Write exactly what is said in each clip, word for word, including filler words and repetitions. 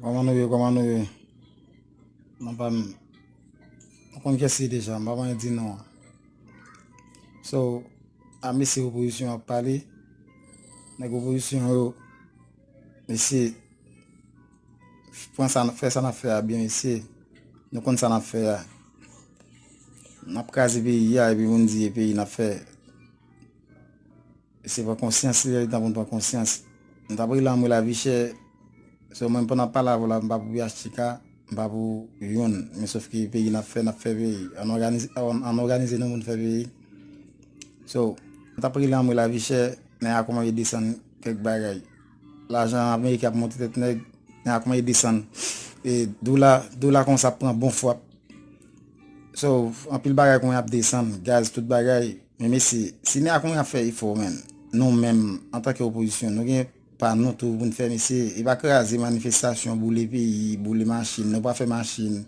Kòman nou ye, kòman nou ye? Non pa m, nou konn kiyès li deja, m pa bezwen di non an. So, a mesye opozisyon ap pale, nèg opozisyon yo, mesye, pran sa, fè sa n ap fè a byen, mesye. Nou konn sa n ap fè a. N ap kraze peyi a, epi pou n di e peyi n ap fè. Se pran konsyans, li lè li tan pou n pran konsyans. Nou t ap rele anmwe lavi chè. So, mwen, pandan m ap pale avè w la, m pa pou P H T K, m pa pou youn. Men sòf ke peyi n ap fè, n ap fè peyi. Ann òganize, ann, ann òganize nou pou n fè peyi. So, nou t ap rele anmwe lavi chè, nèg a kòmanse desann kèk bagay. Lajan ameriken ap monte tèt nèg, nèg a kòmanse desann. E dola, dola kòmanse ap pran bon fwap. So, anpil bagay kounye ap desann, gaz, tout bagay. Men mesye, si nèg a kounye ap fè efò, menn, nou menm, antanke opozisyon, nou gen pa nou tou pou n fè, mesye. E pa kraze manifestasyon, boule peyi, boule machin. Nou pa fè machin,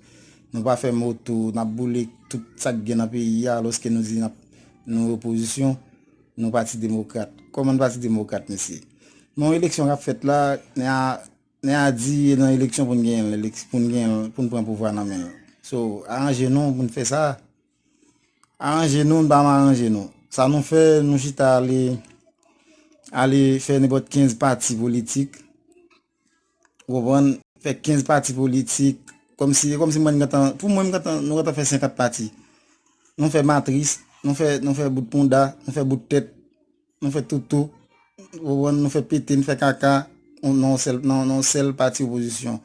nou pa fè moto, n ap boule tout sa k gen nan peyi a, alòske nou di n ap, nou opozisyon, nou pati demokrat. Kòman n pati demokrat, mesye? Men yon eleksyon k ap fèt la, nèg a, nèg a di e nan eleksyon pou n genyen l, eleks-, pou n genyen l, pou n pran pouvwa nan men l. So, aranje nou pou n fè sa. Aranje nou, n pa m aranje nou. Sa nou fè, nou chita ale, ale fè nenpòt kenz pati politik. Ou konprann? Fè kenz pati politik. Kòmsi, kòmsi mwen gentan, pou mwen, m gentan, nou gentan fè senkant pati. Nou fè matris, nou fè, nou fè bout pounda, nou fè bout tèt, nou fè toutou. Ou konprann? Nou fè pete, nou fè kaka, nan yon sèl, nan, nan yon sèl pati opozisyon.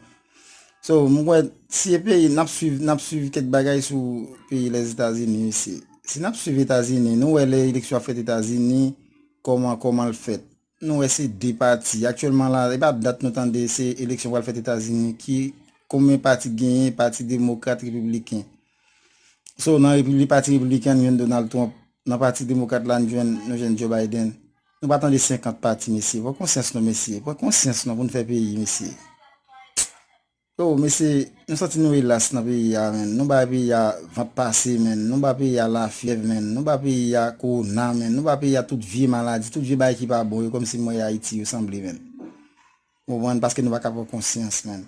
So, mwen kwè, si e peyi, n ap swiv, n ap swiv kèk bagay sou peyi Lèzetazini, mesye. Si n ap swiv Etazini, nou wè lè eleksyon ap fèt Etazini, kòman, kòman l fèt. Nou wè se de pati. Aktyèlman la, e pa dat nou tande se eleksyon pral fèt Etazini, ki, konbyen pati genyen, pati demokrat, repibliken. So, nan repiblik, pati repibliken, nou jwenn Donald Trump. Nan pati demokrat la, nou jwenn, nou jwenn Joe Biden. Nou pa tande senkant pati, mesye. Pran konsyans nou, mesye. Pran konsyans nou pou n fè peyi, mesye. Yo, mesye, nou santi nou elas nan peyi a, menn. Nou bay peyi a vant pase, menn. Nou bay peyi a lafyèv, menn. Nou bay peyi a kowona, menn. Nou bay peyi a tout vye maladi, tout vye bagay ki pa bon yo, kòmsi mwen Ayiti yo sanble, menn. Ou konprann? Paske nou pa ka pran konsyans, menn.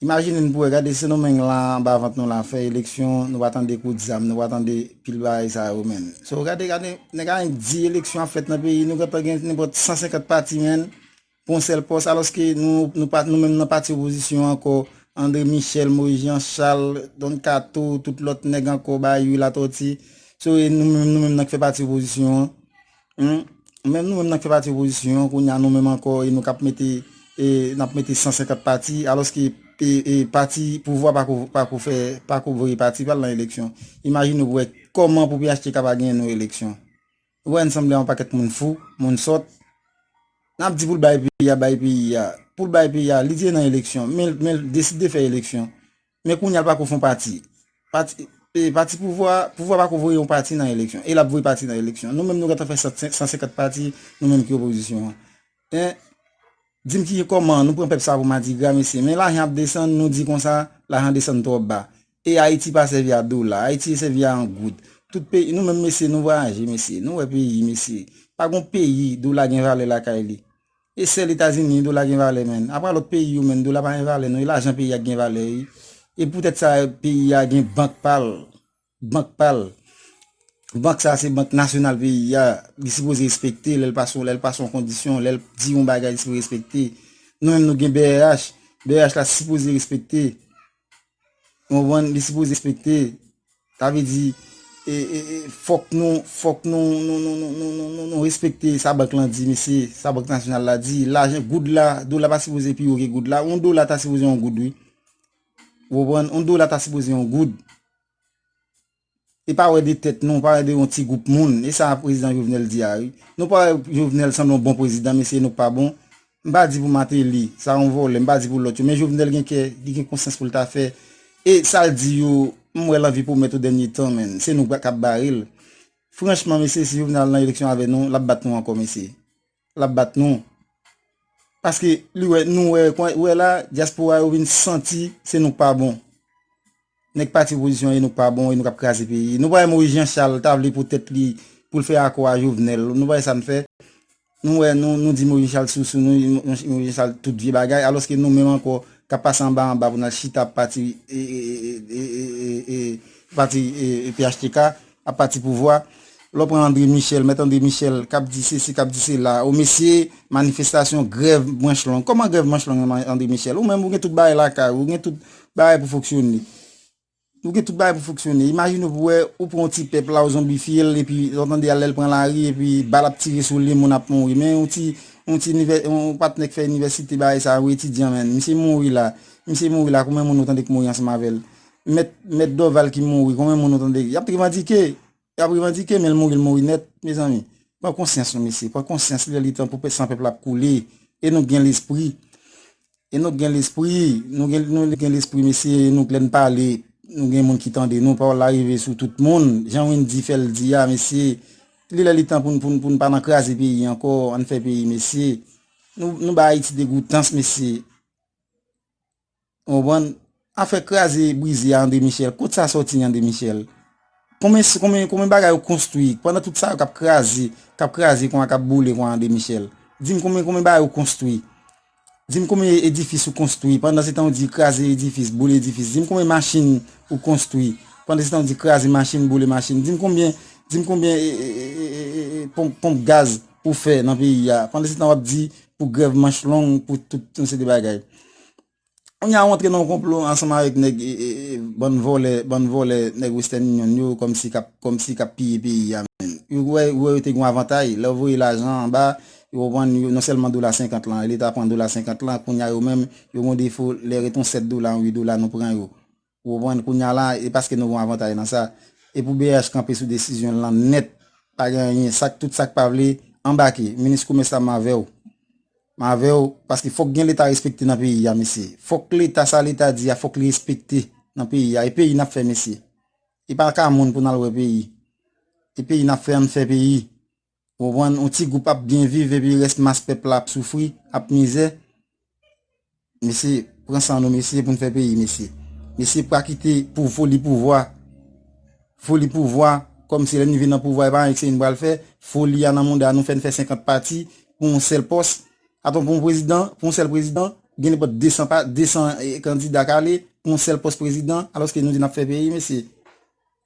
Imajine n pou wè, gade Sendomeng la, anba vant nou la, fè eleksyon, nou pa tande kout zam, nou pa tande pil bagay sa yo, menn. So, gade, gade, nèg a di eleksyon ap fèt nan peyi, nou gentan gen nenpòt san senkant pati, menn. Pou yon sèl pòs, alòske nou, nou pa, nou menm nan pati opozisyon ankò, André Michel, Moïse Jean Charles, Don Kato, tout lòt nèg ankò, Bayu, Latòti. So, e nou menm, nou menm nan k fè pati opozisyon an. Hmm? Menm nou menm nan k fè pati opozisyon an, kounye a nou menm ankò, e nou k ap mete, e n ap mete san senkant pati, alòske, e, e pati pouvwa pa ko, pa ko fè, pa ko voye pati pa l nan eleksyon. Imajine w pou wè kòman pou P H T K pa genyen nou eleksyon. Ou wè, n sanble yon pakèt moun fou, moun sòt. N ap di pou l bay peyi a, bay peyi a. Pou l bay peyi a, li di e nan eleksyon, men, men l deside fè eleksyon. Men kounye a l pa ko fè yon pati. Pati, e, pati pouvwa, pouvwa pa ko voye yon pati nan eleksyon. E l ap voye pati nan eleksyon. Nou menm nou gentan fè san, san senkant pati, nou menm ki opozisyon an. En, di m ki kòman nou pran pèp sa pou madigra, mesye. Men lajan ap desann, nou di konsa, lajan desann twò ba. E Ayiti pa sèvi a dola, Ayiti sèvi a yon goud. Tout peyi, nou menm, mesye, nou vwayaje, mesye. Nou wè peyi, mesye. Pa gon peyi, dola gen valè lakay li. E sèl Etazini, dola gen valè, menn. Apa lòt peyi yo, menn, dola pa gen valè, non. E lajan peyi a gen valè, wi. E poutèt sa, peyi a gen bank pa l. Bank pa l. Bank sa, se bank nasyonal peyi a. Li sipoze respekte, lè l pase, lè l pase yon kondisyon, lè l di yon bagay, li sipoze respekte. Nou menm, nou gen B R H. B R H la sipoze respekte. Ou konprann? Li sipoze respekte. Sa vle di, e, e, e, fòk nou, fòk nou, nou, nou respekte sa bank lan di, mesye, sa bank nasyonal la di. Lajan, goud la, dola pa sipoze pi wo ke goud la. Yon dola ta sipoze yon goud, wi. Ou konprann? Yon dola ta sipoze yon goud. E pa wè de tèt nou, pa wè de yon ti gwoup moun. E sa prezidan Jovenel di a, wi. Nou pa wè Jovenel sanble yon bon prezidan, mesye, nou pa bon. M pa di pou Martelly, sa yon vòlè, m pa di pou lòt yo. Men Jovenel gen kè, li gen konsyans pou l ta fè. E sa l di yo, m wè l anvi pwomèt o dènye tan, menn. Se nou k ap bare l. Franchman, mesye, si Jovenel al nan eleksyon avè nou, l ap bat nou ankò, mesye. L ap bat nou. Paske li wè, nou wè, kon, wè la, dyaspora yo vin santi se nou k pa bon. Nèg pati opozisyon e nou k pa bon, e nou k ap kraze peyi. Nou pa wè Moïse Jean Charles ta vle pou tèt li, pou l fè akò a Jovenel. Nou pa wè sa n fè. Nou wè, nou, nou di Moïse Jean Charles sousou, nou di Moïse Jean Charles tout vye bagay, alòske nou menm ankò, k ap pase anba anba pou n al chita ap pati e, e, e, e, e, e, e, pati e, e, P H T K, ap pati pouvwa. Lè w pran André Michel, mèt André Michel, k ap di sesi, k ap di sela. O mesye, manifestasyon, grèv manch long. Kòman grèv manch long, André Michel? Ou menm, ou gen tout bagay lakay ou, ou gen tout bagay pou fonksyone. Ou gen tout bagay pou fonksyone. Imajine w pou wè, ou pran yon ti pèp la, ou zonbifye l, epi lè w tande al lè l pran lari, epi bal ap tire sou li, moun ap mouri. Men yon ti, yon ti inivè-, yon patnè k fè inivèsite bagay sa, yon etidyan, menm. Misye mouri la. Misye mouri la, konbyen moun ou tande k mouri ansanm avè l? Mèt, mèt Dorval ki mouri, konbyen moun ou tande? Y ap revandike. Y ap revandike, men l mouri, l mouri nèt, mezanmi. Pran konsyans nou, mesye. Pran konsyans, li lè li tan pou pè-, san pèp la ap koule. E nou gen lespri. E nou gen lespri. Nou gen, nou gen lespri, mesye. E nou, lè n pale, nou gen moun ki tande nou. Pawòl la rive sou tout moun. Jan Wendy fè l di a, mesye. Li lè li tan pou n, pou n, pou n pa nan kraze peyi ankò. Ann fè peyi, mesye. Nou, nou ba Ayiti degoutans, mesye. Ou konprann? Afè kraze, brize a André Michel. Kot sa sòti André Michel? Konbyen, konbyen, konbyen bagay ou konstwi? Pandan tout sa yo k ap kraze, k ap kraze konsa, k ap boule konsa André Michel. Di m konbyen, konbyen bagay ou konstwi? Di m konbyen edifis ou konstwi? Pandan se tan ou di kraze edifis, boule edifis. Di m konbyen machin ou konstwi? Pandan se tan ou di kraze machin, boule machin. Di m konbyen, di m konbyen e, e, e, e, e, e, ponp, ponp gaz ou fè nan peyi a? Pandan se tan w ap di pou grèv manch long, pou tout, tout se de bagay. Kounye a w antre nan yon konplo ansanm avèk nèg, e, e, e, bann vòlè, bann vòlè nèg Western Union yo, kòmsi k ap, kòmsi k ap piye peyi a menm. Yo wè, yo wè yo te gen yon avantay, lè yo voye lajan anba, yo konprann yo, non sèlman dola senkant lan, leta pran dola senkant lan, kounye a yo menm, yo gen defo, lè ret yon sèt dola, yon uit dola, nou pran yo. Ou konprann? Kounye a la, e paske nou gen yon avantay nan sa. E pou B H kanpe sou desizyon l lan nèt, pa gen anyen. Sa k, tout sa k pa vle, anbake. Minis komès la, m avè w. M avè w, paske fòk gen leta respekte nan peyi a, mesye. Fòk leta, sa leta di a, fòk li respekte nan peyi a. E peyi n ap fè, mesye. E pa ka moun pou n al wè peyi. E peyi n ap fè, ann fè peyi. Ou konprann? Yon ti gwoup ap byen viv, epi rès mas pèp la ap soufri, ap mizè. Mesye, pran san nou, mesye, pou n fè peyi, mesye. Mesye, pa kite pou foli pouvwa. Foli pouvwa, kòmsi lè n rive nan pouvwa, e pa anyen k se n pral fè. Foli a nan mouda nou, fè n fè senkant pati pou yon sèl pòs. Atò, pou yon prezidan, pou yon sèl prezidan, gen nenpòt de san pa, de san, eh, kandida k ale pou yon sèl pòs prezidan, alòske nou di n ap fè peyi, mesye.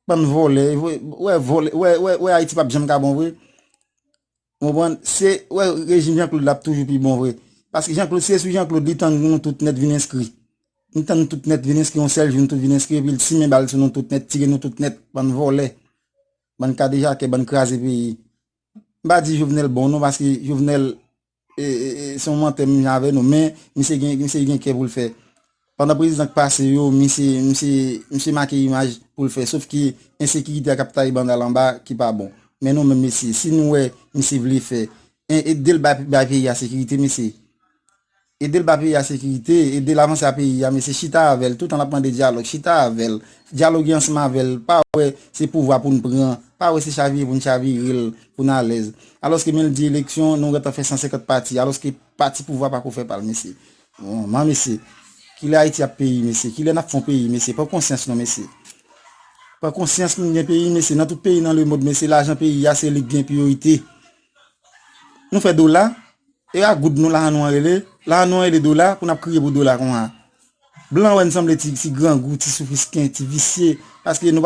Bann vòlè, wè, vòlè, wè, wè, wè Ayiti p ap janm ka bon vre. Ou konprann? Se, wè, rejim Jean Claude la ap toujou pi bon vre. Paske Jean Claude, se sou Jean Claude li tann nou tout nèt vin enskri. Li tann nou tout nèt vin enskri, yon sèl jou nou tout vin enskri, epi l simen bal sou nou tout nèt, tire nou tout nèt, bann vòlè, bann kadejakè, bann kraze peyi. M pa di Jovenel bon non, paske Jovenel, e, e, e, se yon mantè menm jan avè nou, men misye gen, misye gen kè pou l fè. Pandan prezidan k pase yo, misye, misye, misye make imaj pou l fè, sof ke ensekirite a k ap taye banda l anba ki pa bon. Men nou menm, mesye, si nou wè misye vle fè, en, ede l bay, bay peyi a sekirite, mesye. Ede l ba peyi a sekirite, ede l avanse a peyi a, mesye, chita avè l, toutan l ap mande dyalòg, chita avè l, dyaloge ansanm avè l, pa wè se pouvwa pou n pran, pa wè se chavire pou n chavire l, pou n alèz. Alòske men l di eleksyon, nou gentan fè san senkant pati, alòske pati pouvwa pako fè pa l, mesye. Bon, man, mesye, kilè Ayiti ap peyi, mesye, kilè n ap fè yon peyi, mesye, pran konsyans non, mesye. Pran konsyans nou gen peyi, mesye, nan tout peyi nan lemond, mesye, lajan peyi a, se li k gen priyorite. Nou fè dola, e a goud nou lajan nou an rele, lajan nou an rele dola, pou n ap kriye pou dola konsa. Blan wè n sanble ti, ti grangou, ti soufrisken, ti visye, paske nou